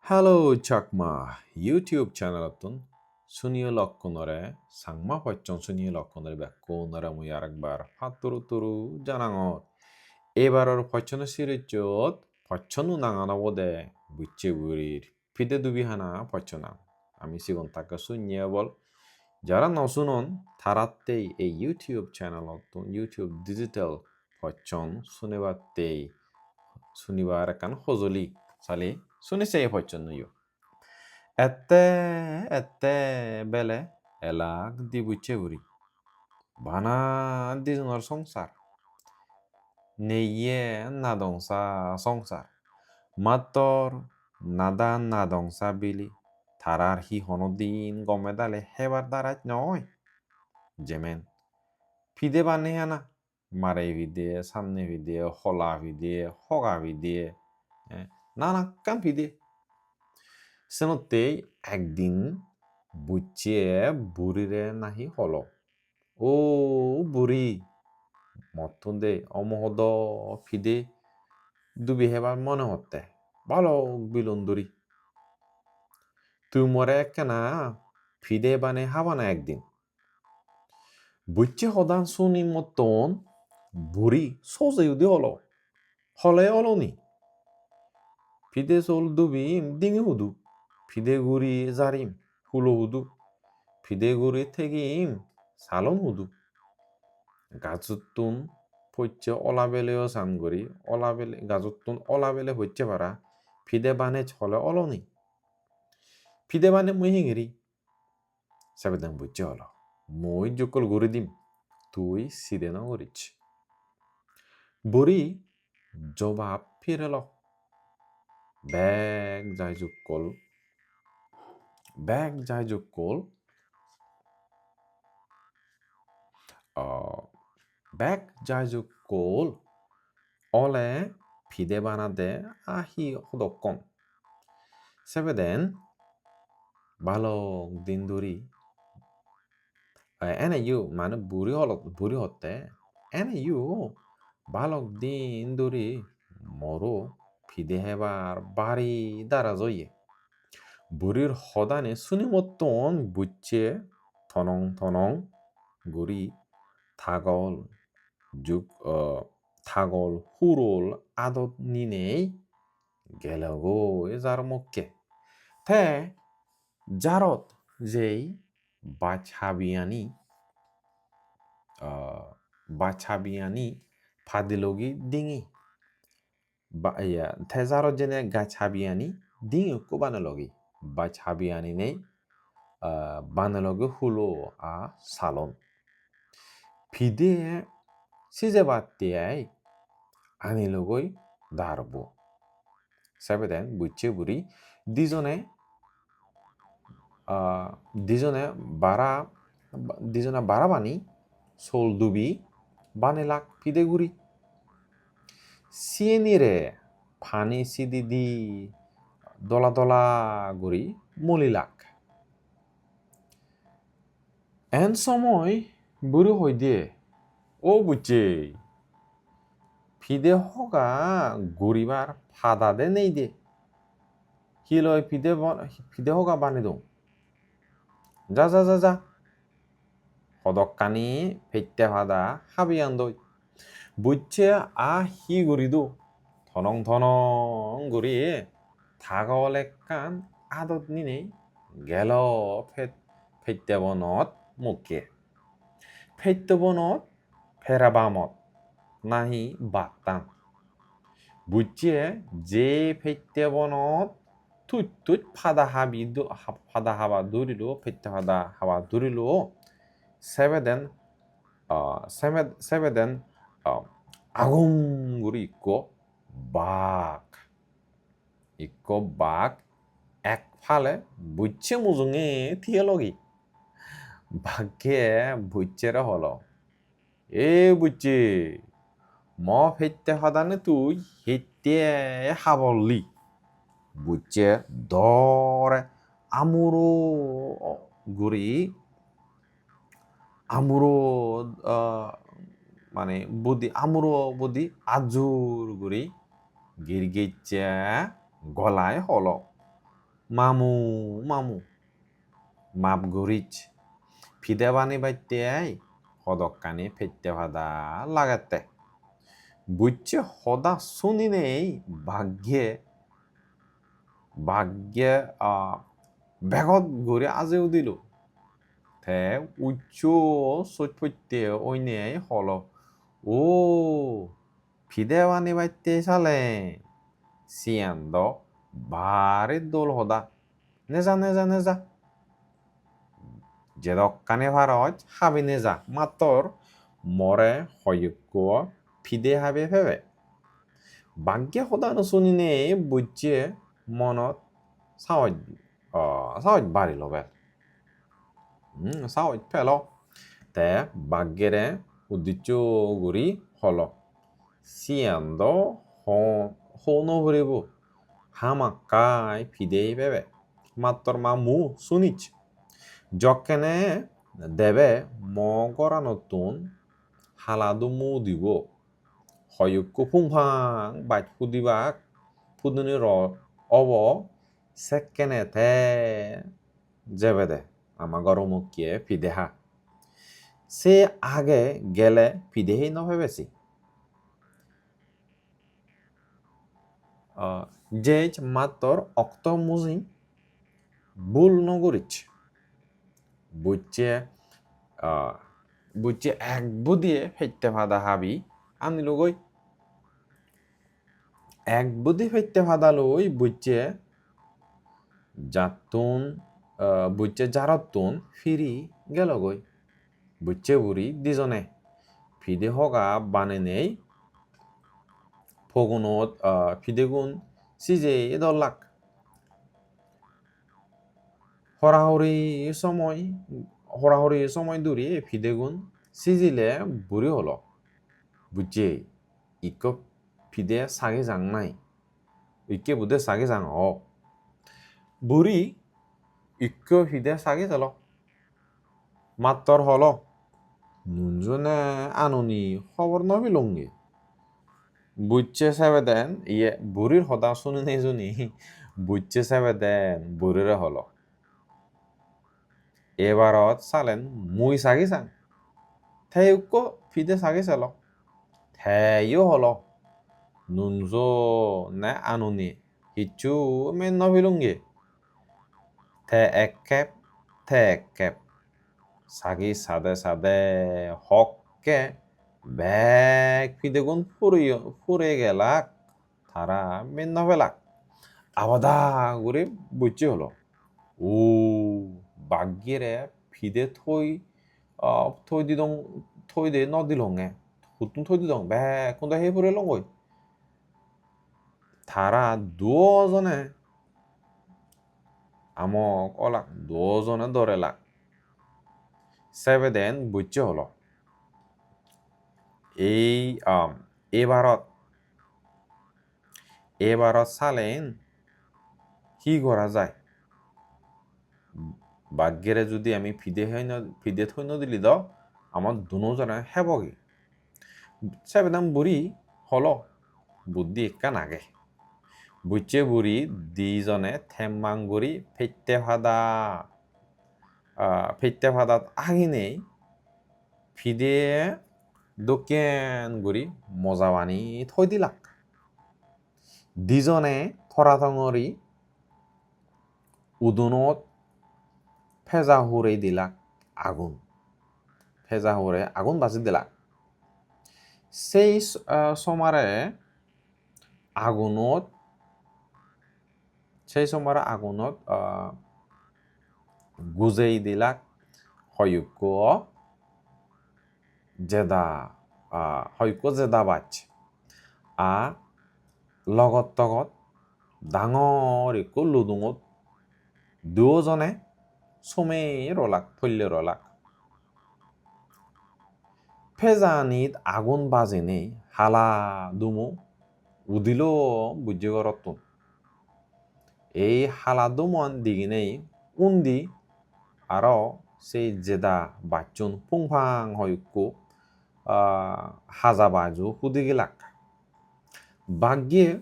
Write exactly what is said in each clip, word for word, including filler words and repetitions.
Hello Chakma YouTube channel-ottun suniye lokkunore, Changma pocchon suniye lokkunore bekkunore mui arekbar patturu turu janangor. Ebaror pocchono series-ot pocchonu nangan obode Bucche Burir Pide Dubi Hana pocchonan. Ami sigon takke sunye obol. Jara no sunon, tarattei ei YouTube channel-ottun, YouTube digital pocchon sunebattei, sunibar ekkan hojoli, sale suni seye pocchonnoyo. Ette, ette bele elak di Bucche Buri. Bana dijonor songsar. Neye nadongsa songsar. Mattor nada nadongsa bili. Tarar hi hono din gome dale hebar daraj noi. Jemen pide bane hana, mare pide, sanne pide, hola pide, hoga pide, eh, nanakkan pide. Senottei ekdin Bucche Burire nahi holo, "O Buri, mottun de omohodo pide dubi hebar mone hotte, balok bilun duri. Tui more ekkena pide bane habana ekdin." Bucche hodan suni mottun Buri soje udi holo, "Hole oloni? Pide sol dubim dingi hudu, pide guri jarim hulo hudu, pide guri thegim salon hudu. Gajottun pocche ola bele o san guri, ola bele, gajottun ola bele pocche para, pide banej hole oloni? Pide bane mui hingiri?" Sebeden Bucche holo, "Mui jukkol guri dim, tui side no goris." Buri jobab pirelo, "Bek jai jukkol, bek jai jukkol, ah, bek jai jukkol ole pide banade ahi hodokkon." Sebeden balok din duri, eh, eneyo mane Buri holo, Buri hotte, "Eneyo balok din duri moro pide hebar bari daraj oye." Burir hodani suni mottun Bucche tonong tonong guri tagol juk, eh, tagol hurol adot ninei gelogoi jar mokke. Te jarot jei baj habiyani, ah, baj habiyani padilogi dingi. Ba-, iya, te jarot jeinei gaj habiyani dingi ekko banelogi. Baj habiyani nei, ah, banelogi hulo a salon. Pide sijebatte ai anilogoi darbo. Sebeden Bucche Buri dijone, ah, dijone bara, dijone bara bani sol dubi banilak pide guri. Siyenire pani sidi di dola dola guri mulilak. En somoi Buri hoide, "O Bucche, pide hoga guribar pada de nei de. Hiloi pide bon-, pide hoga bani dong? Ja, ja, ja, ja. Hodokkani pette pada habi andoi." Bucche a hi guri do? Tonong tonong guri tagol ekkan adot ninei gelo pet-, pette bonot mukke. Pette bonot pera bamot nahi battan. Bucche je pette bonot tuj tuj pada habi du-, ha-, pada haba durilo, pette pada haba durilo, sebeden, ah, sebed-, sebeden, ah, agum guri ikko bak. Ikko bak ek pale Bucche mujunge thiye logi. Bakke Bucchere holo, "E Bucche, mo pette padani tui hitte habolli?" Bucche dore amuro guri, amuro, ah, mane budi, amuro budi ajur guri girgicche golai holo, "Mamu, mamu, map gurij. Pide banibatte ei hodokkani pette pada lagette." Bucche hoda suninei bagge, bagge, ah, begot guri aji udilo. Te uccho soj potte oinei holo, "O, pide banibatte salen. Siyan do bari dol hoda. Neja, neja, neja. Jedokkani paroj habi neja. Mattor more hoyekko pide habi pebe." Bagge hodano suninei bucche monot sahoj, ah, sahoj barilo bel. Hmm, sahoj pelo. Te baggere uddiccho guri holo, "Siyan do ho-, ho no puribo. Hamakkai pide pebe. Mattor mamu sunij. Jokkene debe mo goranottun hala dumo udibo, hoyekko pungpang baj pudibak puduniro obo, sekkene te jebede ama goro mukke pide ha. Se age gele pide hei no pebe si. Ah, jej mattor okto mujim, bul no gurij." Bucche, ah, bucche ek budiye pette pada habi anilogoi. Ek budi pette pada loi bucche jattun, ah, bucche jarottun firi gelogoi. Bucche buri dijone pide hoga banenei pogunot, ah, pidegun sijei dollak. Horahori somoi, horahori somoi duri ei pidegun sijile buri holo, "Bucche, ikko pide sagi jang nai? Ikke bude sagi jang o?" Buri ikko pide sagi jalo. Mattor holo, "Nunjo ne anoni hobor no pelunge." Bucche sebeden, iye, burir hoda suninei juni, bucche sebeden burire holo, "Ebarot salen mui sagi sang." Te ikko pide sagi selo. Teyo holo, "Nunjo ne anoni, hissu men no pelunge." Te ekkep, te ekkep. Sagi sade sade hokke bek pidegun puriyo-, pure gelak, tara men no pelak. Abada guri bucche holo, "O, baggire pide thoi, ah, thoi didong, thoi de no dilonge. Huttun thoi didong? Bekkun do hei pure longoi." Tara duo jone amok olak, duo jone dorelak. Sebeden bucche holo, "Ei, um, ebarot, ebarot salen hi gora jai? Baggere judi ami pide hoi no, pide thoi no dili do, amar duno jone hebogi?" Sebeden buri holo, "Buddhi ekkan age." Bucche buri dijone temmang guri pette pada, ah, pette padat aginei pide dokken guri moja bani thoi dilak. Dijone tora tongori udunot peja hure dilak agun. Peja hure agun baji dilak. Sei s-, ah, somare agunot, sei somare agunot, ah, gujei dilak hoyekko jeda, ah, hoyekko jeda baj. A logot togot dangor ekko ludungot duo jone somei rolak, polle rolak. Pejanit agun bajinei hala dumo udilo bucche gorottun. Ei hala dumoan diginei undi aro sei jeda bacchun pungpang hoyekko, ah, haja bajo hudi gelak. Bagge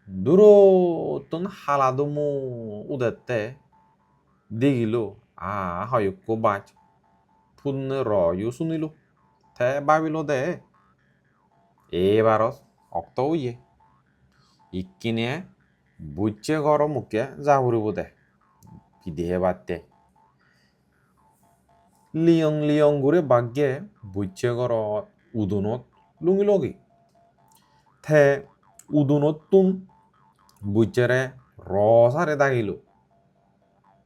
Durottun hala dumo udette degilo, aa, hoyekko baj punne royo sunilo. Te babilo de, ebarot okto oye. Ikkine bujje goro mukke ja puribo de, pide hebatte. Liyong liyong guri bagge bujje goro udunot lungilogi. Te udunottun bujjere ro sare dagilo.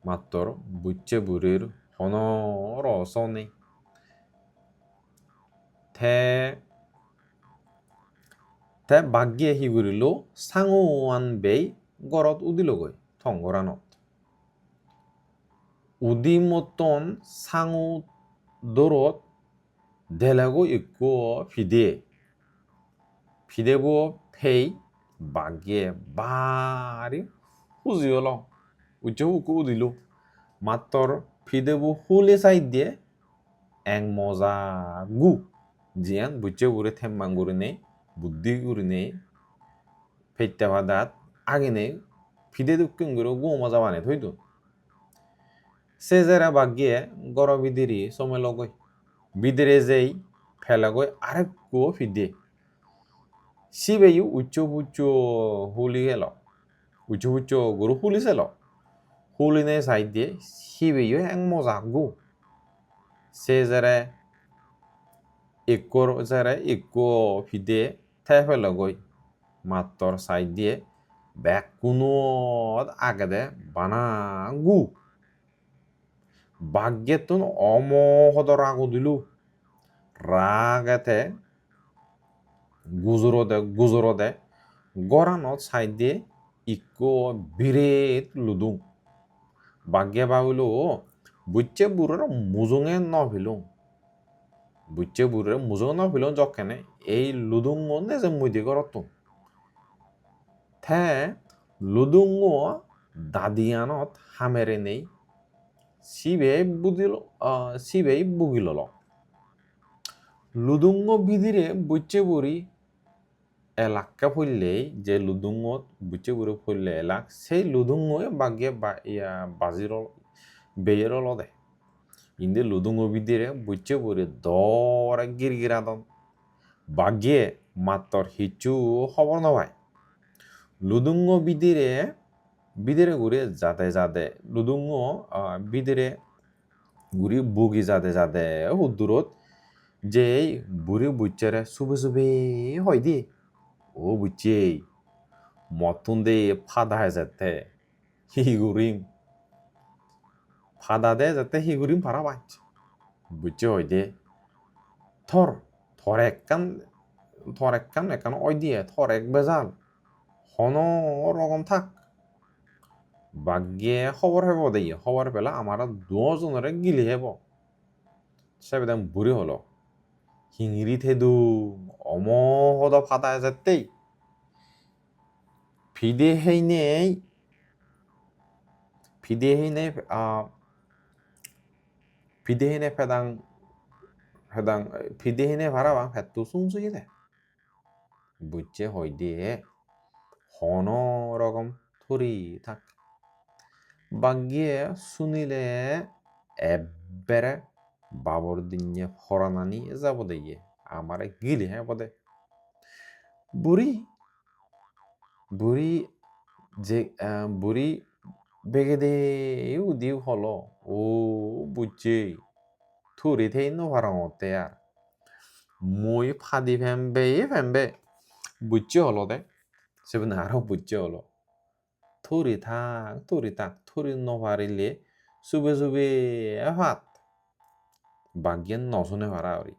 Mattor bujje burir hono ro so nei. Te, te bagge hi gurilo, sanguan bei gorot udilogoi, tong goranot. Udi motton sangu dorot delegoi ikko pide. Pidebo pei bagge bari huji olo. Ujjo hukko udilo. Mattor pidebo huli saidde ek moja gu. Jiyan bujje guri temmang gurinei, buddhi gurinei, pette padat aginei pide dokken guri gu moja banei thoidon. Se jere bagge goro bidire somelogoi. Bidire jei pelegoi arekko pide. Sibeyo uccho puccho huli gelo. Uccho puccho guri huli selo. Hulinei saidde sibeyo ek moja gu. Se jere ikkor jere ikko pide te pelegoi. Mattor saidde bekkunot agede bana gu. Baggettun omohodo rag udilo. Rage te gujurode, gujurode goranot saidde ikko biret ludung. Bagge babilo, "Bujje burore mujunge no pelung. Bujje burore mujunge no pelung jokkene ei ludungo neje mui di gorottun." Te ludungo dadiyanot hamerenei sibe budil-, ah, sibe bugilolo. Ludungo bidire bujje buri elakke pollei, je ludungot bujje buri pollei elak, sei ludungoe bagge ba-, iya, bajir ol-, beyer olode. Indi ludungo bidire bujje buri dore girgiradon. Bagge mattor hissu hobor no pai. Ludungo bidire, bidire guri jade jade, ludungo, ah, bidire guri bugi jade jade huddurot jei buri bujjere sube sube hoide, "O bujje, mottun de pada ejette, hi gurim? Pada de ejette hi gurim parapang?" Bujje hoide, "Tor, tor ekkan, tor ekkan, ekkan oide, tor ek bejal, hono rogom thak. Bagge hobor pebo de, hobor pele amare duo jonore gili hebo." Sebeden buri holo, "Hingiri thedung, omohodo pada ejettei. Pide heinei, pide heinei, ah, pide heinei pedang, pedang, pide heinei parapang petto sung suyede." Bujje hoide, "Hono rogom thori thak." Bagge sunile ebbere babor dinne poranani jabode ye, amare gili hebode. Buri, buri je, ah, buri begede udi holo, "O bujje, thori thei no parongotte ar. Mui padi pembe, pembe." Bujje olode, siben aro bujje olo. "Thori thak, thori thak, thori no parile sube sube pat." Bagge no sune para uri.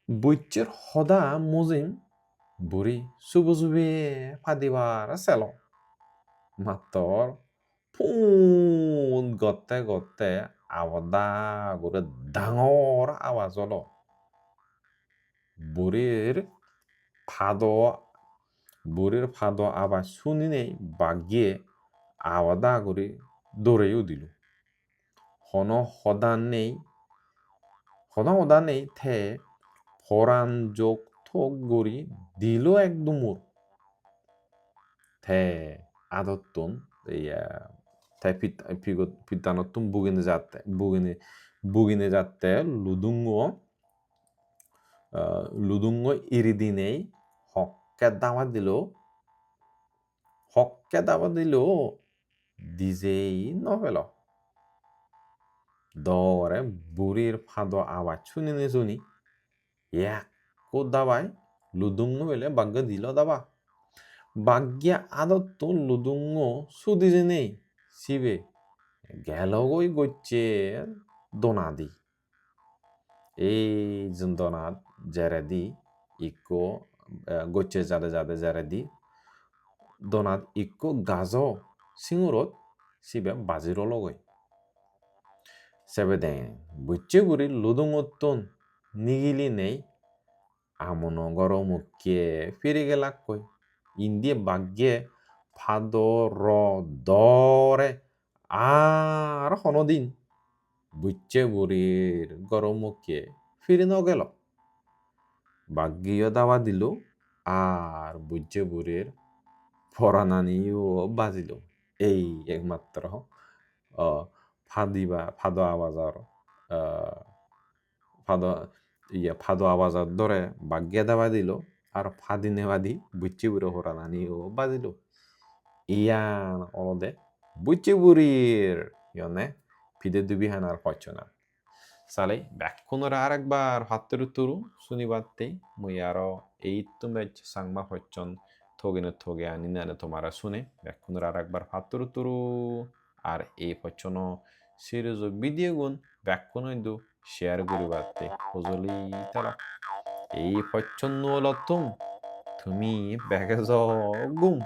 Bujjer hoda mujim buri sube sube padibar selo. Mattor pun gotte gotte abada guri dangor abaj olo. Burir pado, burir pado abaj suninei bagge abada guri dorei udilo. Hono hoda nei, hono hoda nei, te poran jok tok guri dilo ek dumur. te adottun, iya, te pit-, pigot-, pittanottun bugine jatte, bugine, bugine jatte ludungo, ah, ludungo iri dinei hokke daba dilo, hokke daba dilo, dijei no pelo. Dore burir pado abaj sunine suni, ekko dabai ludungo bele bagge dilo daba. Bagge adottun ludungo sudi jenei sibe gelogoi gocche donadi. Ei jin donat jeredi ikko, eh, gocche jade jade jeredi donat ikko gajo singurot sibe baji rologoi. Sebeden bujje buri ludungottun nigilinei amuno goro mukke firi gelakkoi. Indi bagge pado ro dore ar hono din bujje burir goro mukke firi no gelo. Baggeyo daba dilo ar bujje burir porananiyo bajilo. Ei ekmatro, o, padiba-, pado abajor, o, pado, iye, pado abajor dore bagge daba dilo, ar padi nebadi bujje buro porananiyo bajilo. Iyan olode bujje burir, iyone pide dubi hanar pocchona. Sale, bekkunore arekbar pattoru turu sunibatte, mui aro eittun bej Changma pocchon togene toge ani nane tomare sune, bekkunore arekbar pattoru turu, ar ei pocchono series o video gun bekkunoidu share guribatte hojoli telo. Ei pocchon nuolottun tumi begejo gum.